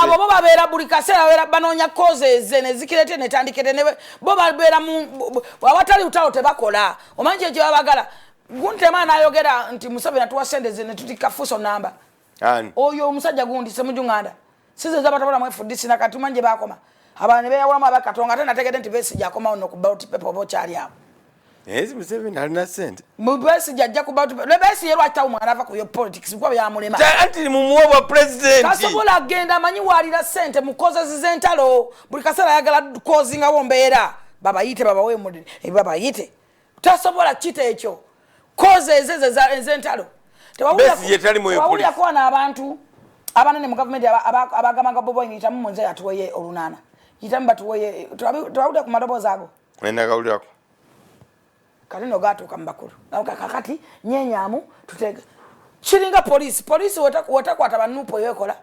Abo bo babeera buli kaseera babeera banoonya causes nezikirete netandikire ne bo babeera awatali lutalo tebakola. Omanyi kye kyebabagala? Guntema nayogera nti Museveni atuwa sente ze netutikka fuso namba. Oyo omusajja gundi Semuju Nganda size zabatabula mu FDC nakati manje bakoma abana ne beyawulamu abakatonga, ate nategedde nti Besigye akomawo no ku ballot paper oba okyali awo. Naye Museveni alina sente. Besigye ajja ku ballot paper. Besigye lwaki mwana ava ku yo politics kuba byamulema? Anti mumuwa bwa president. Tasobola agenda amanyi waalira sente mu causes z'entalo. Buli kaseera ayagala causingawo mbeera babayite babawe babayite. Tasobola kita ekyo causes ez'entalo. Tewawulirako wano abantu abanene mu gavumenti abagamba Bobi Wine yitamu mu nze yatuweye olunaana, yitamu batuweye? Tewawulira ku maloboozi ago? Nagawulirako. Kati no gatuuka mu bakulu. Kakati nyenyamu tutege kiringa poliisi. Poliisi wetakwata banupu eyo ekola.